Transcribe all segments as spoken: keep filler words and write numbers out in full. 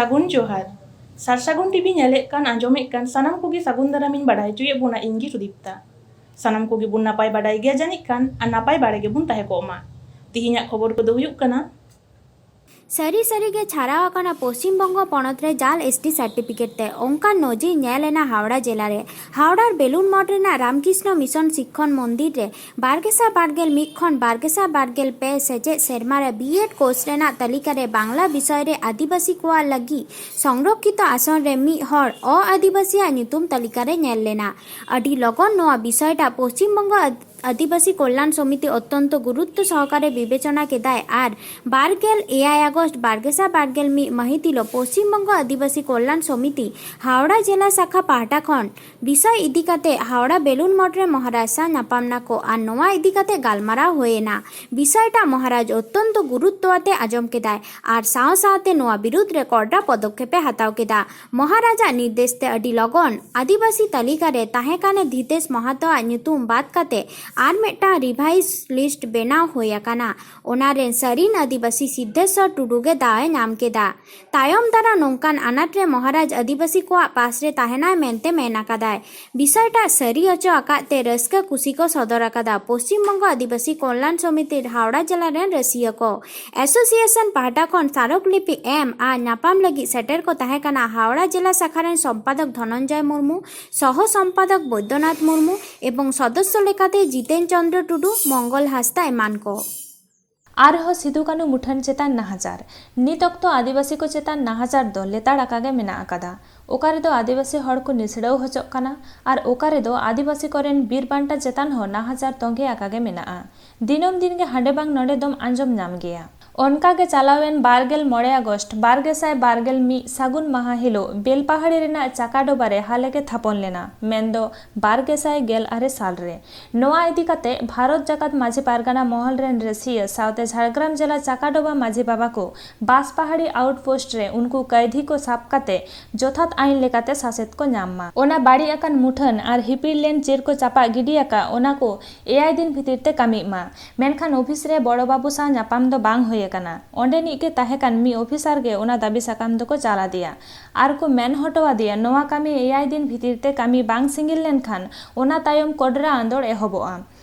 ᱥᱟᱹᱜᱩᱱ ᱡᱚᱦᱟᱨ᱾ ᱥᱟᱨᱥᱟᱹᱜᱩᱱ ᱴᱤᱵᱷᱤ ᱧᱮᱞᱮᱫ ᱠᱟᱱ, ᱟᱸᱡᱚᱢᱮᱫ ᱠᱟᱱ ᱥᱟᱱᱟᱢ ᱠᱚᱜᱮ ᱥᱟᱹᱜᱩᱱ ᱫᱟᱨᱟᱢᱤᱧ ᱵᱟᱰᱟᱭ ᱦᱚᱪᱚᱭᱮᱫ ᱵᱚᱱᱟ, ᱤᱧ ᱜᱮ ᱥᱩᱫᱤᱯᱛᱟ᱾ ᱥᱟᱱᱟᱢ ᱠᱚᱜᱮ ᱵᱚᱱ ᱱᱟᱯᱟᱭ ᱵᱟᱰᱟᱭ ᱜᱮᱭᱟ ᱡᱟᱹᱱᱤᱡ ᱠᱷᱟᱱ, ᱟᱨ ᱱᱟᱯᱟᱭ ᱵᱟᱲᱟ ᱜᱮᱵᱚᱱ ᱛᱟᱦᱮᱸ ᱠᱚᱜ ᱢᱟ᱾ ᱛᱤᱦᱤᱧᱟᱜ ᱠᱷᱚᱵᱚᱨ ᱠᱚᱫᱚ ᱦᱩᱭᱩᱜ ᱠᱟᱱᱟ, ᱥᱟᱹᱨᱤ ᱥᱟᱹᱨᱤ ᱜᱮ ᱪᱷᱟᱨᱟᱣ ᱟᱠᱟᱱᱟ ᱯᱚᱥᱪᱤᱢ ᱵᱚᱝᱜᱚ ᱯᱚᱱᱚᱛ ᱨᱮ ᱡᱟᱞ ᱮᱥ ᱴᱤ ᱥᱟᱨᱴᱤᱯᱷᱤᱠᱮᱴ ᱛᱮ᱾ ᱚᱱᱠᱟᱱ ᱱᱚᱡᱤᱨ ᱧᱮᱞ ᱮᱱᱟ ᱦᱟᱣᱲᱟ ᱡᱮᱞᱟ ᱨᱮ᱾ ᱦᱟᱣᱲᱟᱨ ᱵᱮᱞᱩᱱ ᱢᱚᱴ ᱨᱮᱱᱟᱜ ᱨᱟᱢᱠᱨᱤᱥᱱᱚ ᱢᱤᱥᱚᱱ ᱥᱤᱠᱠᱷᱚᱱ ᱢᱚᱱᱫᱤᱨ ᱨᱮ ᱵᱟᱨ ᱜᱮᱥᱟᱭ ᱵᱟᱨ ᱜᱮᱞ ᱢᱤᱫ ᱠᱷᱚᱱ ᱵᱟᱨ ᱜᱮᱥᱟᱭ ᱵᱟᱨ ᱜᱮᱞ ᱯᱮ ᱥᱮᱪᱮᱫ ᱥᱮᱨᱢᱟ ᱨᱮ ᱵᱤ ᱮᱰ ᱠᱳᱨᱥ ᱨᱮᱱᱟᱜ ᱛᱟᱹᱞᱤᱠᱟ ᱨᱮ ᱵᱟᱝᱞᱟ ᱵᱤᱥᱚᱭ ᱨᱮ ᱟᱹᱫᱤᱵᱟᱹᱥᱤ ᱠᱚᱣᱟᱜ ᱞᱟᱹᱜᱤᱫ ᱥᱚᱝᱨᱚᱠᱠᱷᱤᱛᱚ ᱟᱥᱚᱱ ᱨᱮ ᱢᱤᱫ ᱦᱚᱲ ᱚ-ᱟᱹᱫᱤᱵᱟᱹᱥᱤᱭᱟᱜ ᱧᱩᱛᱩᱢ ᱛᱟᱹᱞᱤᱠᱟ ᱨᱮ ᱧᱮᱞ ᱞᱮᱱᱟ᱾ ᱟᱹᱰᱤ ᱞᱚᱜᱚᱱ ᱱᱚᱣᱟ ᱵᱤᱥᱚᱭ ᱴᱟᱜ ᱯᱚᱥᱪᱤᱢ ᱵᱚᱝᱜᱚ ᱟᱹᱫ-, ᱟᱹᱫᱤᱵᱟᱹᱥᱤ ᱠᱚᱞᱞᱟᱱ ᱥᱚᱢᱤᱛᱤ ᱚᱛᱛᱚᱱᱛᱚ ᱜᱩᱨᱩᱛᱛᱚ ᱥᱚᱦᱚᱠᱟᱨᱮ ᱵᱤᱵᱮᱪᱚᱱᱟ ᱠᱮᱫᱟᱭ ᱟᱨ ᱵᱟᱨ ᱜᱮᱞ ᱮᱭᱟᱭ ᱟᱜᱚᱥᱴ ᱵᱟᱨ ᱜᱮᱥᱟᱭ ᱵᱟᱨ ᱜᱮᱞ ᱢᱤᱫ ᱢᱟᱹᱦᱤᱛ ᱦᱤᱞᱳᱜ ᱯᱚᱥᱪᱤᱢ ᱵᱚᱝᱜᱚ ᱟᱹᱫᱤᱵᱟᱹᱥᱤ ᱠᱚᱞᱞᱟᱱ ᱥᱚᱢᱤᱛᱤ ᱦᱟᱣᱲᱟ ᱡᱮᱞᱟ ᱥᱟᱠᱷᱟ ᱯᱟᱦᱴᱟ ᱠᱷᱚᱱ ᱵᱤᱥᱚᱭ ᱤᱫᱤ ᱠᱟᱛᱮ ᱦᱟᱣᱲᱟ ᱵᱮᱞᱩᱱ ᱢᱚᱴ ᱨᱮ ᱢᱚᱦᱟᱨᱟᱡᱽ ᱥᱟᱶ ᱧᱟᱯᱟᱢ ᱱᱟᱠᱚ ᱟᱨ ᱱᱚᱣᱟ ᱤᱫᱤ ᱠᱟᱛᱮ ᱜᱟᱞᱢᱟᱨᱟᱣ ᱦᱩᱭ ᱮᱱᱟ᱾ ᱵᱤᱥᱚᱭ ᱴᱟᱜ ᱢᱚᱦᱟᱨᱟᱡᱽ ᱚᱛᱛᱚᱱᱛᱚ ᱜᱩᱨᱩᱛᱛᱚ ᱟᱛᱮ ᱟᱸᱡᱚᱢ ᱠᱮᱫᱟᱭ ᱟᱨ ᱥᱟᱶ ᱥᱟᱶᱛᱮ ᱱᱚᱣᱟ ᱵᱤᱨᱩᱫᱷ ᱨᱮ ᱠᱚᱰᱟ ᱯᱚᱫᱚᱠᱷᱮᱯ ᱮ ᱦᱟᱛᱟᱣ ᱠᱮᱫᱟ᱾ ᱢᱚᱦᱟᱨᱟᱡᱟᱜ ᱱᱤᱨᱫᱮᱥ ᱛᱮ ᱟᱹᱰᱤ ᱞᱚᱜᱚᱱ ᱟᱹᱫᱤᱵᱟᱹᱥᱤ ᱛᱟᱹᱞᱤᱠᱟ ᱨᱮ ᱛᱟᱦᱮᱸ ᱠᱟᱱ ᱫᱷᱤᱛᱮᱥ ᱢᱟᱦᱟᱛᱚ ᱟᱜ ᱧᱩᱛᱩᱢ ᱵᱟᱫ ᱠᱟᱛᱮ ᱟᱨ ᱢᱤᱫᱴᱟᱝ ᱨᱤᱵᱷᱟᱭᱤᱡᱽ ᱞᱤᱥᱴ ᱵᱮᱱᱟᱣ ᱦᱩᱭ ᱟᱠᱟᱱᱟ᱾ ᱚᱱᱟ ᱨᱮᱱ ᱥᱟᱹᱨᱤᱱ ᱟᱹᱫᱤᱵᱟᱹᱥᱤ ᱥᱤᱫᱽᱫᱷᱮᱥᱥᱚᱨ ᱴᱩᱰᱩ ᱜᱮ ᱫᱟᱣ ᱮ ᱧᱟᱢ ᱠᱮᱫᱟ᱾ ᱛᱟᱭᱚᱢ ᱫᱟᱨᱟ ᱱᱚᱝᱠᱟᱱ ᱟᱱᱟᱴ ᱨᱮ ᱢᱚᱦᱟᱨᱟᱡᱽ ᱟᱹᱫᱤᱵᱟᱹᱥᱤ ᱠᱚᱣᱟᱜ ᱯᱟᱥ ᱨᱮ ᱛᱟᱦᱮᱱᱟᱭ ᱢᱮᱱᱛᱮ ᱢᱮᱱ ᱟᱠᱟᱫᱟᱭ᱾ ᱵᱤᱥᱚᱭ ᱴᱟᱜ ᱥᱟᱹᱨᱤ ᱦᱚᱪᱚ ᱟᱠᱟᱫ ᱛᱮ ᱨᱟᱹᱥᱠᱟᱹ ᱠᱩᱥᱤ ᱠᱚ ᱥᱚᱫᱚᱨ ᱟᱠᱟᱫᱟ ᱯᱚᱥᱪᱤᱢ ᱵᱚᱝᱜᱚ ᱟᱹᱫᱤᱵᱟᱹᱥᱤ ᱠᱚᱞᱞᱟᱱ ᱥᱚᱢᱤᱛᱤ ᱦᱟᱣᱲᱟ ᱡᱮᱞᱟ ᱨᱮᱱ ᱨᱟᱹᱥᱤᱭᱟᱹ ᱠᱚ᱾ ᱮᱥᱳᱥᱤᱭᱮᱥᱚᱱ ᱯᱟᱦᱴᱟ ᱠᱷᱚᱱ ᱥᱟᱨᱚᱠ ᱞᱤᱯᱤ ᱮᱢ ᱟᱨ ᱧᱟᱯᱟᱢ ᱞᱟᱹᱜᱤᱫ ᱥᱮᱴᱮᱨ ᱠᱚ ᱛᱟᱦᱮᱸ ᱠᱟᱱᱟ ᱦᱟᱣᱲᱟ ᱡᱮᱞᱟ ᱥᱟᱠᱷᱟ ᱨᱮᱱ ᱥᱚᱢᱯᱟᱫᱚᱠ ᱫᱷᱚᱱᱚᱱᱡᱚᱭ ᱢᱩᱨᱢᱩ, ᱥᱚᱦᱚ ᱥᱚᱢᱯᱟᱫᱚᱠ ᱵᱳᱭᱫᱚᱱᱟᱛᱷ ᱢᱩᱨᱢᱩ ᱮᱵᱚᱝ ᱥᱚᱫᱚᱥᱥᱚ ᱞᱮᱠᱟᱛᱮ ᱡᱤᱛᱮᱱ ᱪᱚᱱᱫᱨᱚ ᱴᱩᱰᱩ, ᱢᱚᱝᱜᱚᱞ ᱦᱟᱸᱥᱫᱟ ᱮᱢᱟᱱ ᱠᱚ᱾ ᱟᱨᱦᱚᱸ ᱥᱤᱫᱩ ᱠᱟᱹᱱᱩ ᱢᱩᱴᱷᱟᱹᱱ ᱪᱮᱛᱟᱱ ᱱᱟᱦᱟᱪᱟᱨ᱾ ᱱᱤᱛ ᱚᱠᱛᱚ ᱟᱹᱫᱤᱵᱟᱹᱥᱤ ᱠᱚ ᱪᱮᱛᱟᱱ ᱱᱟᱦᱟᱪᱟᱨ ᱫᱚ ᱞᱮᱛᱟᱲ ᱟᱠᱟ ᱜᱮ ᱢᱮᱱᱟᱜ ᱟᱠᱟᱫᱟ᱾ ᱚᱠᱟ ᱨᱮᱫᱚ ᱟᱹᱫᱤᱵᱟᱹᱥᱤ ᱦᱚᱲ ᱠᱚ ᱱᱤᱥᱲᱟᱹᱣ ᱦᱚᱪᱚᱜ ᱠᱟᱱᱟ ᱟᱨ ᱚᱠᱟ ᱨᱮᱫᱚ ᱟᱹᱫᱤᱵᱟᱹᱥᱤ ᱠᱚᱨᱮᱱ ᱵᱤᱨ ᱵᱟᱱᱴᱟ ᱪᱮᱛᱟᱱ ᱦᱚᱸ ᱱᱟᱦᱟᱪᱟᱨ ᱛᱚᱸᱜᱮ ᱟᱠᱟ ᱜᱮ ᱢᱮᱱᱟᱜᱼᱟ᱾ ᱫᱤᱱᱟᱹᱢ ᱫᱤᱱ ᱜᱮ ᱦᱟᱸᱰᱮ ᱵᱟᱝ ᱱᱚᱰᱮ ᱫᱚᱢ ᱟᱸᱡᱚᱢ ᱧᱟᱢ ᱜᱮᱭᱟ᱾ ᱚᱱᱠᱟ ᱜᱮ ᱪᱟᱞᱟᱣᱮᱱ ᱵᱟᱨ ᱜᱮᱞ ᱢᱚᱬᱮ ᱟᱜᱚᱥᱴ ᱵᱟᱨ ᱜᱮᱥᱟᱭ ᱵᱟᱨ ᱜᱮᱞ ᱢᱤᱫ ᱥᱟᱹᱜᱩᱱ ᱢᱟᱦᱟ ᱦᱤᱞᱳᱜ ᱵᱮᱞᱯᱟᱦᱟᱲᱤ ᱨᱮᱱᱟᱜ ᱪᱟᱠᱟᱰᱚᱵᱟ ᱨᱮ ᱦᱟᱞᱮ ᱜᱮ ᱛᱷᱟᱯᱚᱱ ᱞᱮᱱᱟ, ᱢᱮᱱᱫᱚ ᱵᱟᱨ ᱜᱮᱥᱟᱭ ᱜᱮᱞ ᱟᱨᱮ ᱥᱟᱞ ᱨᱮ᱾ ᱱᱚᱣᱟ ᱤᱫᱤ ᱠᱟᱛᱮ ᱵᱷᱟᱨᱚᱛ ᱡᱟᱠᱟᱛ ᱢᱟᱹᱡᱷᱤ ᱯᱟᱨᱜᱟᱱᱟ ᱢᱚᱦᱚᱞ ᱨᱮᱱ ᱨᱟᱹᱥᱤᱭᱟᱹ ᱥᱟᱶᱛᱮ ᱡᱷᱟᱲᱜᱨᱟᱢ ᱡᱮᱞᱟ ᱪᱟᱠᱟᱰᱚᱵᱟ ᱢᱟᱹᱡᱷᱤ ᱵᱟᱵᱟ ᱠᱚ ᱵᱟᱥᱯᱟᱦᱟᱲᱤ ᱟᱣᱩᱴᱯᱳᱥᱴ ᱨᱮ ᱩᱱᱠᱩ ᱠᱟᱹᱭᱫᱷᱤ ᱠᱚ ᱥᱟᱵ ᱠᱟᱛᱮ ᱡᱚᱛᱷᱟᱛ ᱟᱭᱤᱱ ᱞᱮᱠᱟᱛᱮ ᱥᱟᱥᱮᱛ ᱠᱚ ᱧᱟᱢ ᱢᱟ᱾ ᱚᱱᱟ ᱵᱟᱹᱲᱤᱡ ᱟᱠᱟᱱ ᱢᱩᱴᱷᱟᱹᱱ ᱟᱨ ᱦᱤᱯᱤᱲ ᱞᱮᱱ ᱪᱤᱨ ᱠᱚ ᱪᱟᱯᱟᱫ ᱜᱤᱰᱤ ᱟᱠᱟᱫ, ᱚᱱᱟ ᱠᱚ ᱮᱭᱟᱭ ᱫᱤᱱ ᱵᱷᱤᱛᱤᱨ ᱛᱮ ᱠᱟᱹᱢᱤᱜ ᱢᱟ᱾ ᱢᱮᱱᱠᱷᱟᱱ ᱚᱯᱷᱤᱥ ᱨᱮ ᱵᱚᱲᱚ ᱵᱟᱹᱵᱩ ᱥᱟᱶ ᱧᱟᱯᱟᱢ ᱫᱚ ᱵᱟᱝ ᱦᱩᱭ ᱠᱟᱱᱟ᱾ ᱚᱸᱰᱮᱱᱤᱡ ᱜᱮ ᱛᱟᱦᱮᱸ ᱠᱟᱱ ᱢᱤᱫ ᱚᱯᱷᱤᱥᱟᱨ ᱜᱮ ᱚᱱᱟ ᱫᱟᱹᱵᱤ ᱥᱟᱠᱟᱢ ᱫᱚᱠᱚ ᱪᱟᱞ ᱟᱫᱮᱭᱟ ᱟᱨ ᱠᱚ ᱢᱮᱱ ᱦᱚᱴᱚ ᱟᱫᱮᱭᱟ, ᱱᱚᱣᱟ ᱠᱟᱹᱢᱤ ᱮᱭᱟᱭ ᱫᱤᱱ ᱵᱷᱤᱛᱤᱨ ᱛᱮ ᱠᱟᱹᱢᱤ ᱵᱟᱝ ᱥᱤᱸᱜᱤᱞ ᱞᱮᱱᱠᱷᱟᱱ ᱚᱱᱟ ᱛᱟᱭᱚᱢ ᱠᱚᱰᱨᱟ ᱟᱸᱫᱳᱲ ᱮᱦᱚᱵᱚᱜᱼᱟ᱾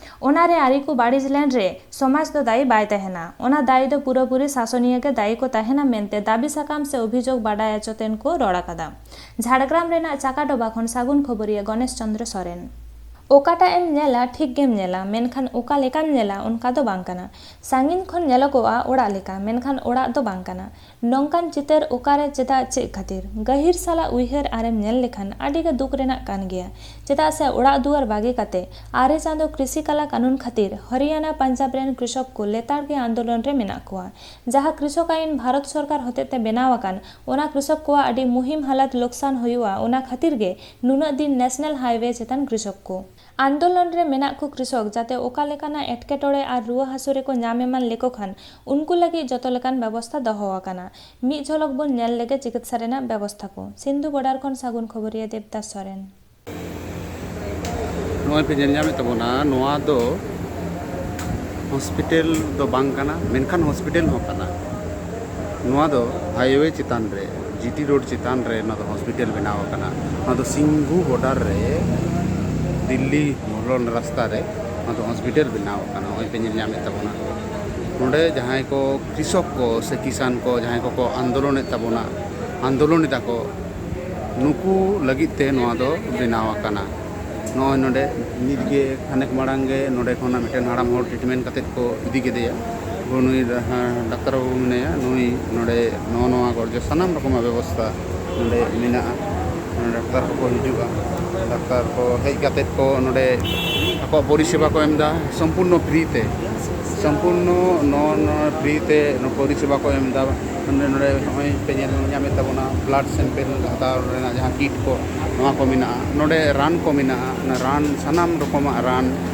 ᱚᱱᱟ ᱨᱮ ᱟᱹᱨᱤ ᱠᱚ ᱵᱟᱹᱲᱤᱡ ᱞᱮᱱ ᱨᱮ ᱥᱚᱢᱟᱡᱽ ᱫᱚ ᱫᱟᱭᱤ ᱵᱟᱭ ᱛᱟᱦᱮᱱᱟ᱾ ᱚᱱᱟ ᱫᱟᱭᱤ ᱫᱚ ᱯᱩᱨᱟᱹᱯᱩᱨᱤ ᱥᱟᱥᱚᱱᱤᱭᱟᱹ ᱜᱮ ᱫᱟᱭᱤ ᱠᱚ ᱛᱟᱦᱮᱱᱟ ᱢᱮᱱᱛᱮ ᱫᱟᱹᱵᱤ ᱥᱟᱠᱟᱢ ᱥᱮ ᱚᱵᱷᱤᱡᱳᱜᱽ ᱵᱟᱰᱟᱭ ᱟᱪᱚᱛᱮᱱ ᱠᱚ ᱨᱚᱲ ᱟᱠᱟᱫᱟ᱾ ᱡᱷᱟᱲᱜᱨᱟᱢ ᱨᱮᱱᱟᱜ ᱪᱟᱠᱟᱰᱚᱵᱟ ᱠᱷᱚᱱ ᱥᱟᱹᱜᱩᱱ ᱠᱷᱚᱵᱚᱨᱤᱭᱟᱹ ᱜᱚᱱᱮᱥ ᱪᱚᱸᱫᱽᱨᱚ ᱥᱚᱨᱮᱱ᱾ ᱚᱠᱟᱴᱟᱜ ᱮᱢ ᱧᱮᱞᱟ ᱴᱷᱤᱠ ᱜᱮᱢ ᱧᱮᱞᱟ, ᱢᱮᱱᱠᱷᱟᱱ ᱚᱠᱟ ᱞᱮᱠᱟᱢ ᱧᱮᱞᱟ ᱚᱱᱠᱟ ᱫᱚ ᱵᱟᱝ ᱠᱟᱱᱟ᱾ ᱥᱟᱺᱜᱤᱧ ᱠᱷᱚᱱ ᱧᱮᱞᱚᱜᱚᱜᱼᱟ ᱚᱲᱟᱜ ᱞᱮᱠᱟ, ᱢᱮᱱᱠᱷᱟᱱ ᱚᱲᱟᱜ ᱫᱚ ᱵᱟᱝ ᱠᱟᱱᱟ᱾ ᱱᱚᱝᱠᱟᱱ ᱪᱤᱛᱟᱹᱨ ᱚᱠᱟᱨᱮ, ᱪᱮᱫᱟᱜ, ᱪᱮᱫ ᱠᱷᱟᱹᱛᱤᱨ? ᱜᱟᱹᱦᱤᱨ ᱥᱟᱞᱟᱜ ᱩᱭᱦᱟᱹᱨ ᱟᱨᱮᱢ ᱧᱮᱞ ᱞᱮᱠᱷᱟᱱ ᱟᱹᱰᱤ ᱜᱮ ᱫᱩᱠ ᱨᱮᱱᱟᱜ ᱠᱟᱱ ᱜᱮᱭᱟ᱾ ᱪᱮᱫᱟᱜ ᱥᱮ ᱚᱲᱟᱜ ᱫᱩᱣᱟᱹᱨ ᱵᱟᱹᱜᱤ ᱠᱟᱛᱮ ᱟᱨᱮ ᱪᱟᱸᱫᱚ ᱠᱨᱤᱥᱤ ᱠᱟᱞᱟ ᱠᱟᱹᱱᱩᱱ ᱠᱷᱟᱹᱛᱤᱨ ᱦᱚᱨᱤᱭᱟᱱᱟ, ᱯᱟᱧᱡᱟᱵᱽ ᱨᱮᱱ ᱠᱨᱤᱥᱚᱠ ᱠᱚ ᱞᱮᱛᱟᱲ ᱜᱮ ᱟᱱᱫᱳᱞᱚᱱ ᱨᱮ ᱢᱮᱱᱟᱜ ᱠᱚᱣᱟ᱾ ᱡᱟᱦᱟᱸ ᱠᱨᱤᱥᱚᱠ ᱟᱭᱤᱱ ᱵᱷᱟᱨᱚᱛ ᱥᱚᱨᱠᱟᱨ ᱦᱚᱛᱮᱛᱮ ᱵᱮᱱᱟᱣ ᱟᱠᱟᱱ, ᱚᱱᱟ ᱠᱨᱤᱥᱚᱠ ᱠᱚᱣᱟᱜ ᱟᱹᱰᱤ ᱢᱩᱦᱤᱢ ᱦᱟᱞᱚᱛ ᱞᱚᱠᱥᱟᱱ ᱦᱩᱭᱩᱜᱼᱟ, ᱚᱱᱟ ᱠᱷᱟᱹᱛᱤᱨ ᱜᱮ ᱱᱩᱱᱟᱹᱜ ᱫᱤᱱ ᱱᱮᱥᱱᱟᱞ ᱦᱟᱭᱣᱮ ᱪᱮᱛᱟᱱ ᱠᱨᱤᱥᱚᱠ ᱠᱚ᱾ ᱟᱱᱫᱳᱞᱚᱱ ᱨᱮ ᱢᱮᱱᱟᱜ ᱠᱚ ᱠᱨᱤᱥᱚᱠ ᱡᱟᱛᱮ ᱚᱠᱟ ᱞᱮᱠᱟᱱᱟᱜ ᱮᱴᱠᱮᱴᱚᱬᱮ ᱟᱨ ᱨᱩᱣᱟᱹ ᱦᱟᱹᱥᱩ ᱨᱮᱠᱚ ᱧᱟᱢ ᱮᱢᱟᱱ ᱞᱮᱠᱚ ᱠᱷᱟᱱ, ᱩᱱᱠᱩ ᱞᱟᱹᱜᱤᱫ ᱡᱚᱛᱚ ᱞᱮᱠᱟᱱ ᱵᱮᱵᱚᱥᱛᱷᱟ ᱫᱚᱦᱚ ᱟᱠᱟᱱᱟ᱾ ᱢᱤᱫ ᱡᱷᱚᱞᱚᱠ ᱵᱚᱱ ᱧᱮᱞ ᱞᱮᱜᱮ ᱪᱤᱠᱤᱛᱥᱟ ᱨᱮᱱᱟᱜ ᱵᱮᱵᱚᱥᱛᱷᱟ ᱠᱚ᱾ ᱥᱤᱱᱫᱷᱩ ᱵᱚᱰᱟᱨ ᱠᱷᱚᱱ ᱥᱟᱹᱜᱩᱱ ᱠᱷᱚᱵᱚᱨᱤᱭᱟᱹ ᱫᱮᱵᱽᱫᱟᱥ ᱥᱚᱨᱮᱱ᱾ ᱱᱚᱜᱼᱚᱭ ᱯᱮ ᱧᱮᱞ ᱧᱟᱢᱮᱫ ᱛᱟᱵᱚᱱᱟ, ᱱᱚᱣᱟ ᱫᱚ ᱦᱚᱥᱯᱤᱴᱟᱞ ᱫᱚ ᱵᱟᱝ ᱠᱟᱱᱟ, ᱢᱮᱱᱠᱷᱟᱱ ᱦᱚᱥᱯᱤᱴᱟᱞ ᱦᱚᱸ ᱠᱟᱱᱟ᱾ ᱱᱚᱣᱟ ᱫᱚ ᱦᱟᱭᱣᱮ ᱪᱮᱛᱟᱱ ᱨᱮ, ᱡᱤᱴᱤ ᱨᱳᱰ ᱪᱮᱛᱟᱱ ᱨᱮ ᱱᱚᱣᱟ ᱫᱚ ᱦᱚᱥᱯᱤᱴᱟᱞ ᱵᱮᱱᱟᱣ ᱟᱠᱟᱱᱟ᱾ ᱱᱚᱣᱟ ᱫᱚ ᱥᱤᱝᱜᱷᱩ ᱵᱚᱰᱟᱨ ᱨᱮ, ᱫᱤᱞᱞᱤ ᱵᱚᱞᱚᱱ ᱨᱟᱥᱛᱟ ᱨᱮ ᱱᱚᱣᱟ ᱫᱚ ᱦᱚᱥᱯᱤᱴᱟᱞ ᱵᱮᱱᱟᱣ ᱟᱠᱟᱱᱟ᱾ ᱱᱚᱜᱼᱚᱭ ᱯᱮ ᱧᱮᱞ ᱧᱟᱢᱮᱫ ᱛᱟᱵᱚᱱᱟ, ᱱᱚᱰᱮ ᱡᱟᱦᱟᱸᱭ ᱠᱚ ᱠᱨᱤᱥᱚᱠ ᱠᱚ ᱥᱮ ᱠᱤᱥᱟᱱ ᱠᱚ ᱡᱟᱦᱟᱸᱭ ᱠᱚᱠᱚ ᱟᱱᱫᱳᱞᱚᱱᱮᱫ ᱛᱟᱵᱚᱱᱟ, ᱟᱱᱫᱳᱞᱚᱱ ᱮᱫᱟ ᱠᱚ, ᱱᱩᱠᱩ ᱞᱟᱹᱜᱤᱫ ᱛᱮ ᱱᱚᱣᱟ ᱫᱚ ᱵᱮᱱᱟᱣ ᱟᱠᱟᱱᱟ᱾ ᱱᱚᱜᱼᱚᱭ ᱱᱚᱰᱮ ᱱᱤᱛ ᱜᱮ ᱠᱷᱟᱱᱮᱠ ᱢᱟᱲᱟᱝ ᱜᱮ ᱱᱚᱰᱮ ᱠᱷᱚᱱᱟᱜ ᱢᱤᱫᱴᱮᱱ ᱦᱟᱲᱟᱢ ᱦᱚᱲ ᱴᱨᱤᱴᱢᱮᱱᱴ ᱠᱟᱛᱮᱫ ᱠᱚ ᱤᱫᱤ ᱠᱮᱫᱮᱭᱟ᱾ ᱱᱩᱭ ᱰᱟᱠᱛᱟᱨ ᱵᱟᱹᱵᱩ ᱢᱮᱱᱟᱭᱟ, ᱱᱩᱭ ᱱᱚᱰᱮ ᱱᱚᱜᱼᱚ ᱱᱚᱣᱟ ᱜᱚᱨᱡᱚ ᱥᱟᱱᱟᱢ ᱨᱚᱠᱚᱢᱟᱜ ᱵᱮᱵᱚᱥᱛᱷᱟ ᱱᱚᱰᱮ ᱢᱮᱱᱟᱜᱼᱟ᱾ ᱰᱟᱠᱛᱟᱨ ᱠᱚᱠᱚ ᱦᱤᱡᱩᱜᱼᱟ, ᱰᱟᱠᱛᱟᱨ ᱠᱚ ᱦᱮᱡ ᱠᱟᱛᱮᱫ ᱠᱚ ᱱᱚᱰᱮ ᱟᱠᱚᱣᱟᱜ ᱯᱚᱨᱤᱥᱮᱵᱟ ᱠᱚ ᱮᱢ ᱮᱫᱟ ᱥᱚᱢᱯᱩᱨᱱᱚ ᱯᱷᱨᱤ ᱛᱮ᱾ ᱥᱚᱢᱯᱩᱨᱱᱚ ᱱᱚ ᱱᱚ ᱯᱷᱨᱤ ᱛᱮ ᱯᱚᱨᱤᱥᱮᱵᱟ ᱠᱚ ᱮᱢ ᱮᱫᱟ᱾ ᱱᱚᱰᱮ, ᱱᱚᱰᱮ ᱱᱚᱜᱼᱚᱭ ᱯᱮ ᱧᱮᱞ ᱧᱟᱢᱮᱫ ᱛᱟᱵᱚᱱᱟ, ᱵᱞᱟᱰ ᱥᱮᱢᱯᱮᱞ ᱦᱟᱛᱟᱣ ᱨᱮᱱᱟᱜ ᱡᱟᱦᱟᱸ ᱠᱤᱴ ᱠᱚ, ᱱᱚᱣᱟ ᱠᱚ ᱢᱮᱱᱟᱜᱼᱟ᱾ ᱱᱚᱰᱮ ᱨᱟᱱ ᱠᱚ ᱢᱮᱱᱟᱜᱼᱟ, ᱚᱱᱟ ᱨᱟᱱ, ᱥᱟᱱᱟᱢ ᱨᱚᱠᱚᱢᱟᱜ ᱨᱟᱱ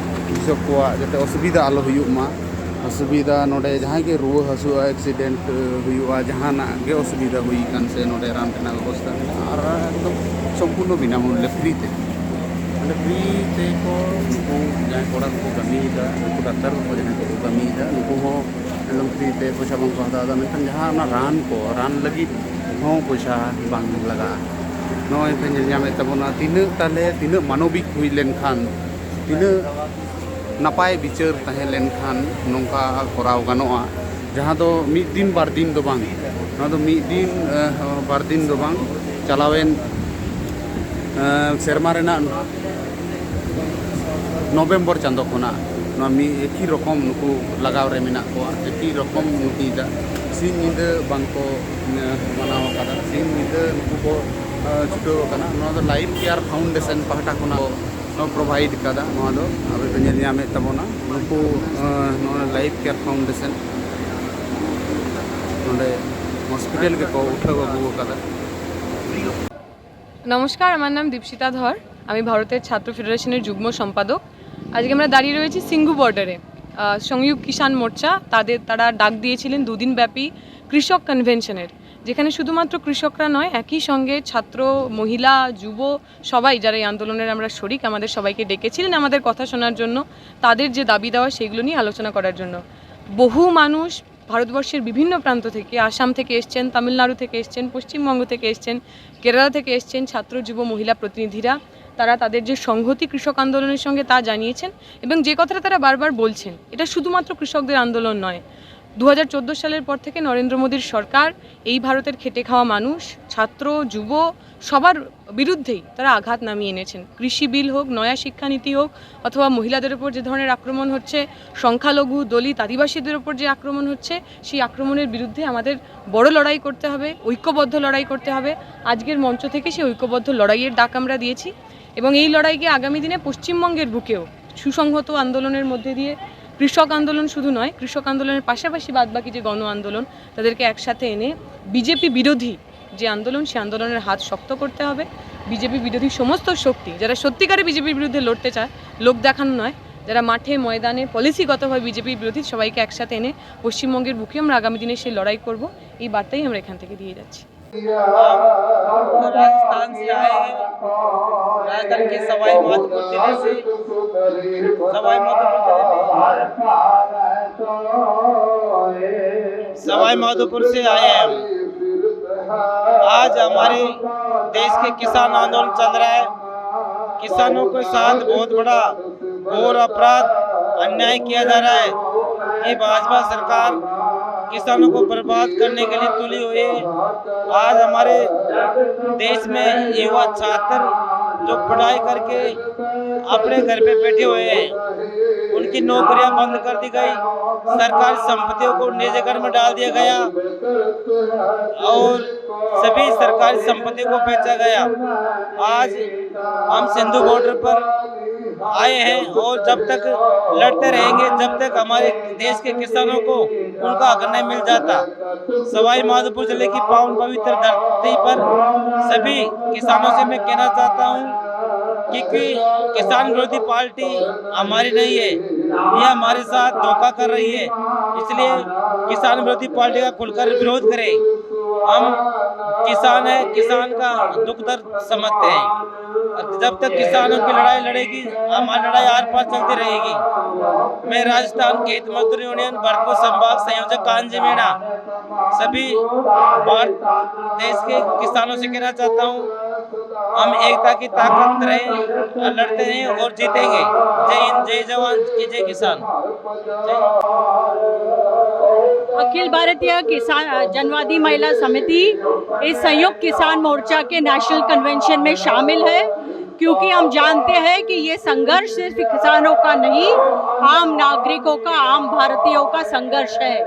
ᱠᱨᱤᱥᱚᱠ ᱠᱚᱣᱟᱜ ᱡᱟᱛᱮ ᱚᱥᱩᱵᱤᱫᱷᱟ ᱟᱞᱚ ᱦᱩᱭᱩᱜ ᱢᱟ᱾ ᱚᱥᱩᱵᱤᱫᱷᱟ ᱱᱚᱰᱮ ᱡᱟᱦᱟᱸᱭ ᱜᱮ ᱨᱩᱣᱟᱹ ᱦᱟᱹᱥᱩᱜᱼᱟ, ᱮᱠᱥᱤᱰᱮᱱᱴ ᱦᱩᱭᱩᱜᱼᱟ, ᱡᱟᱦᱟᱱᱟᱜ ᱜᱮ ᱚᱥᱩᱵᱤᱫᱷᱟ ᱦᱩᱭ ᱟᱠᱟᱱ ᱥᱮ ᱱᱚᱰᱮ ᱨᱟᱱ ᱨᱮᱱᱟᱜ ᱵᱮᱵᱚᱥᱛᱷᱟ ᱢᱮᱱᱟᱜᱼᱟ ᱟᱨ ᱮᱠᱫᱚᱢ ᱥᱚᱢᱯᱩᱨᱱᱚ ᱵᱤᱱᱟᱢᱩᱞᱞᱮ ᱯᱷᱨᱤ ᱛᱮ᱾ ᱚᱸᱰᱮ ᱯᱷᱨᱤ ᱛᱮᱠᱚ ᱩᱱᱠᱩ ᱡᱟᱦᱟᱸᱭ ᱠᱚᱲᱟ ᱠᱚᱠᱚ ᱠᱟᱹᱢᱤᱭᱮᱫᱟ, ᱩᱱᱠᱩ ᱰᱟᱠᱛᱟᱨ ᱠᱚᱠᱚ ᱡᱟᱦᱟᱸᱭ ᱠᱚᱠᱚ ᱠᱟᱹᱢᱤᱭᱮᱫᱟ, ᱱᱩᱠᱩ ᱦᱚᱸ ᱮᱠᱫᱚᱢ ᱯᱷᱨᱤ ᱛᱮ, ᱯᱚᱭᱥᱟ ᱵᱟᱝ ᱠᱚ ᱦᱟᱛᱟᱣ ᱮᱫᱟ, ᱢᱮᱱᱠᱷᱟᱱ ᱡᱟᱦᱟᱸ ᱚᱱᱟ ᱨᱟᱱ ᱠᱚ, ᱨᱟᱱ ᱞᱟᱹᱜᱤᱫ ᱦᱚᱸ ᱯᱚᱭᱥᱟ ᱵᱟᱝ ᱞᱟᱜᱟᱜᱼᱟ᱾ ᱱᱚᱜᱼᱚᱭ ᱯᱮ ᱧᱮᱞ ᱧᱟᱢᱮᱫ ᱛᱟᱵᱚᱱᱟ, ᱛᱤᱱᱟᱹᱜ ᱛᱟᱞᱮ, ᱛᱤᱱᱟᱹᱜ ᱢᱟᱱᱚᱵᱤᱠ ᱦᱩᱭ ᱞᱮᱱᱠᱷᱟᱱ, ᱛᱤᱱᱟᱹᱜ ᱱᱟᱯᱟᱭ ᱵᱤᱪᱟᱹᱨ ᱛᱟᱦᱮᱸ ᱞᱮᱱᱠᱷᱟᱱ ᱱᱚᱝᱠᱟ ᱠᱚᱨᱟᱣ ᱜᱟᱱᱚᱜᱼᱟ, ᱡᱟᱦᱟᱸ ᱫᱚ ᱢᱤᱫ ᱫᱤᱱ ᱵᱟᱨ ᱫᱤᱱ ᱫᱚ ᱵᱟᱝ, ᱱᱚᱣᱟ ᱫᱚ ᱢᱤᱫ ᱫᱤᱱ ᱵᱟᱨ ᱫᱤᱱ ᱫᱚ ᱵᱟᱝ, ᱪᱟᱞᱟᱣᱮᱱ ᱥᱮᱨᱢᱟ ᱨᱮᱱᱟᱜ ᱱᱚᱵᱷᱮᱢᱵᱚᱨ ᱪᱟᱸᱫᱚ ᱠᱷᱚᱱᱟᱜ ᱱᱚᱣᱟ ᱢᱤᱫ ᱮᱠᱤ ᱨᱚᱠᱚᱢ ᱱᱩᱠᱩ ᱞᱟᱜᱟᱣ ᱨᱮ ᱢᱮᱱᱟᱜ ᱠᱚᱣᱟ, ᱮᱠᱤ ᱨᱚᱠᱚᱢ ᱱᱩᱠᱩ ᱧᱤᱫᱟᱹ, ᱥᱤᱧ ᱧᱤᱫᱟᱹ ᱵᱟᱝ ᱠᱚ ᱢᱟᱱᱟᱣ ᱟᱠᱟᱫᱟ, ᱥᱤᱧ ᱧᱤᱫᱟᱹ ᱱᱩᱠᱩ ᱠᱚ ᱪᱷᱩᱴᱟᱹᱣ ᱟᱠᱟᱱᱟ᱾ ᱱᱚᱣᱟ ᱫᱚ ᱞᱟᱭᱤᱯᱷ ᱠᱮᱭᱟᱨ ᱯᱷᱟᱣᱩᱱᱰᱮᱥᱚᱱ ᱯᱟᱦᱴᱟ ᱠᱷᱚᱱᱟᱜ ᱠᱚ ᱯᱨᱳᱵᱷᱟᱭᱤᱰ ᱟᱠᱟᱫᱟ᱾ ᱱᱚᱣᱟ ᱫᱚ ᱟᱯᱮ ᱯᱮ ᱧᱮᱞ ᱧᱟᱢᱮᱫ ᱛᱟᱵᱚᱱᱟ, ᱱᱩᱠᱩ ᱱᱚᱣᱟ ᱞᱟᱭᱤᱯᱷ ᱠᱮᱭᱟᱨ ᱯᱷᱟᱣᱩᱱᱰᱮᱥᱚᱱ ᱱᱚᱰᱮ ᱦᱚᱥᱯᱤᱴᱟᱞ ᱜᱮᱠᱚ ᱩᱴᱷᱟᱹᱣ ᱟᱹᱜᱩ ᱟᱠᱟᱫᱟ᱾ নমস্কার, আমার নাম দীপশিতা ধর। আমি ভারতের ছাত্র ফেডারেশনের যুগ্ম সম্পাদক। আজকে আমরা দাঁড়িয়ে রয়েছি সিঙ্গু বর্ডারে। আহ, সংযুক্ত কিষাণ মোর্চা, তাদের, তারা ডাক দিয়েছিলেন দুদিনব্যাপী কৃষক কনভেনশনের, যেখানে শুধুমাত্র কৃষকরা নয়, একই সঙ্গে ছাত্র, মহিলা, যুব, সবাই, যারা এই আন্দোলনের আমরা শরিক, আমাদের সবাইকে ডেকেছিলেন আমাদের কথা শোনার জন্য, তাদের যে দাবি দাওয়া, সেইগুলো নিয়ে আলোচনা করার জন্য। বহু মানুষ ভারতবর্ষের বিভিন্ন প্রান্ত থেকে, আসাম থেকে এসছেন, তামিলনাড়ু থেকে এসছেন, পশ্চিমবঙ্গ থেকে এসছেন, কেরালা থেকে এসছেন, ছাত্র, যুব, মহিলা প্রতিনিধিরা, তারা তাদের যে সংহতি কৃষক আন্দোলনের সঙ্গে, তা জানিয়েছেন। এবং যে কথাটা তারা বারবার বলছেন, এটা শুধুমাত্র কৃষকদের আন্দোলন নয়। দু হাজার চোদ্দো সালের পর থেকে নরেন্দ্র মোদীর সরকার এই ভারতের খেটে খাওয়া মানুষ, ছাত্র, যুব, সবার বিরুদ্ধেই তারা আঘাত নামিয়ে এনেছেন। কৃষি বিল হোক, নয়া শিক্ষানীতি হোক, অথবা মহিলাদের উপর যে ধরনের আক্রমণ হচ্ছে, সংখ্যালঘু, দলিত, আদিবাসীদের উপর যে আক্রমণ হচ্ছে, সেই আক্রমণের বিরুদ্ধে আমাদের বড় লড়াই করতে হবে, ঐক্যবদ্ধ লড়াই করতে হবে। আজকের মঞ্চ থেকে সেই ঐক্যবদ্ধ লড়াইয়ের ডাক আমরা দিয়েছি এবং এই লড়াইকে আগামী দিনে পশ্চিমবঙ্গের বুকেও সুসংহত আন্দোলনের মধ্যে দিয়ে, কৃষক আন্দোলন শুধু নয়, কৃষক আন্দোলনের পাশাপাশি বাদবাকি যে গণ আন্দোলন, তাদেরকে একসাথে এনে বিজেপি বিরোধী যে আন্দোলন, সে আন্দোলনের হাত শক্ত করতে হবে। বিজেপি বিরোধী সমস্ত শক্তি, যারা সত্যিকারে বিজেপির বিরুদ্ধে লড়তে চায়, লোক দেখানো নয়, যারা মাঠে ময়দানে পলিসিগতভাবে বিজেপির বিরোধী, সবাইকে একসাথে এনে পশ্চিমবঙ্গের বুকে আমরা আগামী দিনে সেই লড়াই করব, এই বার্তাই আমরা এখান থেকে দিয়ে যাচ্ছি। राजस्थान से आए हैं, राजस्थान के सवाई माधोपुर जिले से। सवाई माधोपुर जिले में सवाई माधोपुर से आए हैं हम। आज हमारे देश के किसान आंदोलन चल रहा है। किसानों के साथ बहुत बड़ा घोर अपराध, अन्याय किया जा रहा है। ये भाजपा सरकार किसानों को बर्बाद करने के लिए तुली हुई है। आज हमारे देश में युवा छात्र जो पढ़ाई करके अपने घर पे बैठे हुए हैं, उनकी नौकरियां बंद कर दी गई, सरकारी संपत्तियों को निजीकरण में डाल दिया गया और सभी सरकारी संपत्ति को बेचा गया। आज हम सिंधु बॉर्डर पर आए हैं और जब तक लड़ते रहेंगे, जब तक हमारे देश के किसानों को उनका हक नहीं मिल जाता। सवाई माधोपुर जिले की पावन पवित्र धरती पर सभी किसानों से मैं कहना चाहता हूँ कि, कि किसान विरोधी पार्टी हमारी नहीं है, ये हमारे साथ धोखा कर रही है। इसलिए किसान विरोधी पार्टी का खुलकर विरोध करें। हम किसान हैं, किसान का दुख दर्द समझते हैं। जब तक किसानों की लड़ाई लड़ेगी, हमारी लड़ाई आर पार चलती रहेगी। मैं राजस्थान खेत मजदूर यूनियन भरतपुर संभाग संयोजक कांजी मीणा सभी भारत देश के किसानों से कहना चाहता हूँ, हम एकता की ताकत रहे, लड़ते रहें और जीतेंगे। जय हिंद, जय जवान, जय किसान। अखिल भारतीय किसान जनवादी महिला समिति इस संयुक्त किसान मोर्चा के नेशनल कन्वेंशन में शामिल है, क्योंकि हम जानते हैं कि ये संघर्ष सिर्फ किसानों का नहीं, आम नागरिकों का, आम भारतीयों का संघर्ष है।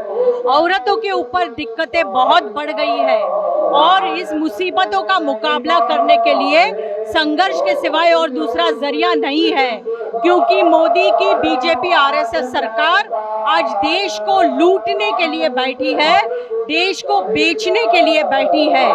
औरतों के ऊपर दिक्कतें बहुत बढ़ गई है और इस मुसीबतों का मुकाबला करने के लिए संघर्ष के सिवाय और दूसरा जरिया नहीं है, क्योंकि मोदी की बीजेपी आरएसएस सरकार आज देश को लूटने के लिए बैठी है, देश को बेचने के लिए बैठी है।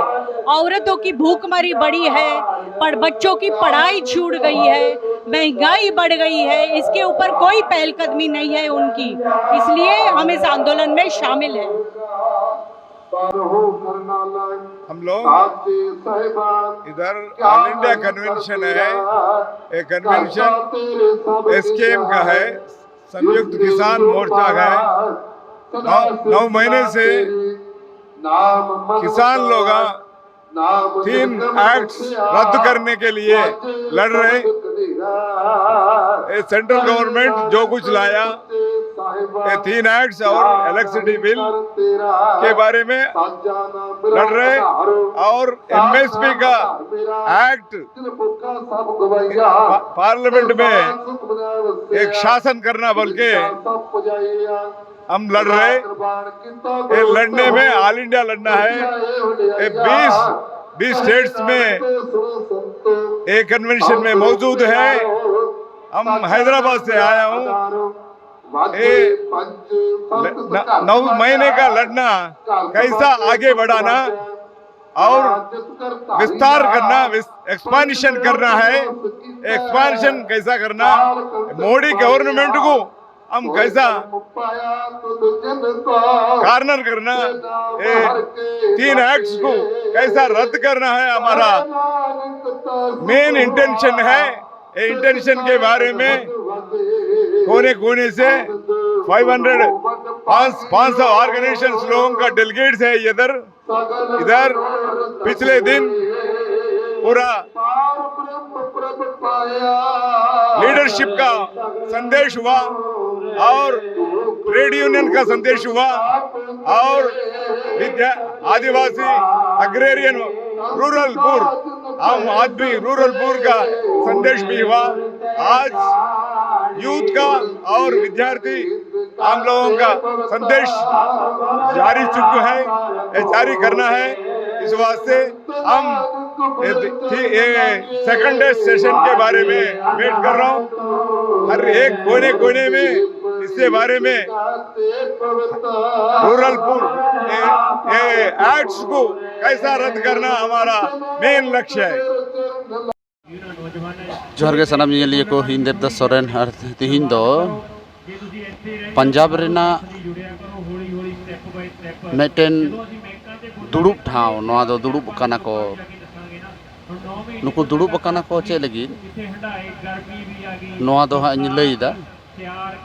औरतों की भूखमरी बढ़ी है, पर बच्चों की पढ़ाई छूट गई है, महंगाई बढ़ गई है, इसके ऊपर कोई पहलकदमी नहीं है उनकी। इसलिए हम इस आंदोलन में शामिल हैं। हम लोग इधर ऑल इंडिया कन्वेंशन है, ये कन्वेंशन एसकेएम का है, संयुक्त किसान मोर्चा का है। नौ नौ महीने से किसान लोग तीन एक्ट्स रद्द करने के लिए लड़ रहे। ये सेंट्रल गवर्नमेंट जो कुछ लाया, ये तीन एक्ट्स और इलेक्ट्रिसिटी बिल के बारे में लड़ रहे, और एमएसपी का एक्ट पार्लियामेंट में एक शासन करना बोल के हम लड़ रहे। ये लड़ने में ऑल इंडिया लड़ना है। ये बीस बीस स्टेट्स में एक कन्वेंशन में मौजूद है। हम हैदराबाद से आया हूँ। ये ल- न- नौ महीने का लड़ना, कैसा आगे बढ़ाना और विस्तार करना, एक्सपांशन करना है। एक्सपांशन कैसा करना, मोदी गवर्नमेंट को हम कैसा कॉर्नर करना, ये तीन एक्ट्स को कैसा रद्द करना है, हमारा मेन इंटेंशन है। ये इंटेंशन के बारे में कोने कोने से पाँच सौ पाँच सौ ऑर्गेनाइजेशंस लोगों का डेलीगेट्स है इधर। इधर पिछले दिन पूरा लीडरशिप का संदेश हुआ और ट्रेड यूनियन का संदेश हुआ और विद्या आदिवासी अग्रेरियन रूरल पुअर, आम आदमी रूरल पुअर का संदेश भी हुआ। आज यूथ का और विद्यार्थी हम लोगों का संदेश जारी चुका है, ये जारी करना है। इस वास्ते हम ये, ये सेकंड सेशन के बारे में वेट कर रहा हूँ। हर एक कोने कोने में इसके बारे में रूरल पुअर ये, ये एक्ट्स को कैसा रद्द करना हमारा मेन लक्ष्य है। ᱡᱚᱦᱟᱨ ᱜᱮ ᱥᱟᱱᱟᱢ ᱧᱮᱧᱮᱞᱤᱭᱟᱹ ᱠᱚ, ᱤᱧ ᱫᱮᱵᱫᱟᱥ ᱥᱚᱨᱮᱱ, ᱟᱨ ᱛᱤᱦᱤᱧ ᱫᱚ ᱯᱟᱧᱡᱟᱵᱽ ᱨᱮᱱᱟᱜ ᱢᱤᱫᱴᱮᱱ ᱫᱩᱲᱩᱵ ᱴᱷᱟᱶ, ᱱᱚᱣᱟ ᱫᱚ ᱫᱩᱲᱩᱵ ᱟᱠᱟᱱᱟ ᱠᱚ, ᱱᱩᱠᱩ ᱫᱩᱲᱩᱵ ᱟᱠᱟᱱᱟ ᱠᱚ ᱪᱮᱫ ᱞᱟᱹᱜᱤᱫ, ᱱᱚᱣᱟ ᱫᱚ ᱦᱟᱸᱜ ᱤᱧ ᱞᱟᱹᱭᱫᱟ᱾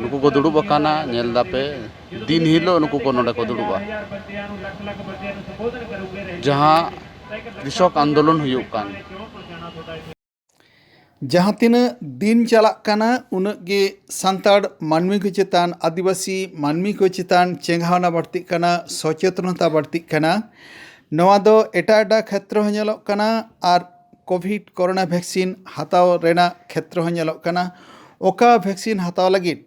ᱱᱩᱠᱩ ᱠᱚ ᱫᱩᱲᱩᱵ ᱟᱠᱟᱱᱟ, ᱧᱮᱞ ᱫᱟᱯᱮ, ᱫᱤᱱ ᱦᱤᱞᱳᱜ ᱱᱩᱠᱩ ᱠᱚ ᱱᱚᱰᱮ ᱠᱚ ᱫᱩᱲᱩᱵᱼᱟ, ᱡᱟᱦᱟᱸ ᱠᱨᱤᱥᱚᱠ ᱟᱱᱫᱳᱞᱚᱱ ᱦᱩᱭᱩᱜ ᱠᱟᱱ᱾ ᱡᱟᱦᱟᱸ ᱛᱤᱱᱟᱹᱜ ᱫᱤᱱ ᱪᱟᱞᱟᱜ ᱠᱟᱱᱟ, ᱩᱱᱟᱹᱜ ᱜᱮ ᱥᱟᱱᱛᱟᱲ ᱢᱟᱹᱱᱢᱤ ᱠᱚ ᱪᱮᱛᱟᱱ, ᱟᱹᱫᱤᱵᱟᱹᱥᱤ ᱢᱟᱹᱱᱢᱤ ᱠᱚ ᱪᱮᱛᱟᱱ ᱪᱮᱸᱜᱷᱟᱣᱱᱟ ᱵᱟᱹᱲᱛᱤᱜ ᱠᱟᱱᱟ, ᱥᱚᱪᱮᱛᱚᱱᱚᱛᱟ ᱵᱟᱹᱲᱛᱤᱜ ᱠᱟᱱᱟ᱾ ᱱᱚᱣᱟ ᱫᱚ ᱮᱴᱟᱜ ᱮᱴᱟᱜ ᱠᱷᱮᱛᱨᱚ ᱦᱚᱸ ᱧᱮᱞᱚᱜ ᱠᱟᱱᱟ, ᱟᱨ ᱠᱳᱵᱷᱤᱰ ᱠᱳᱨᱳᱱᱟ ᱵᱷᱮᱠᱥᱤᱱ ᱦᱟᱛᱟᱣ ᱨᱮᱱᱟᱜ ᱠᱷᱮᱛᱨᱚ ᱦᱚᱸ ᱧᱮᱞᱚᱜ ᱠᱟᱱᱟ᱾ ᱚᱠᱟ ᱵᱷᱮᱠᱥᱤᱱ ᱦᱟᱛᱟᱣ ᱞᱟᱹᱜᱤᱫ,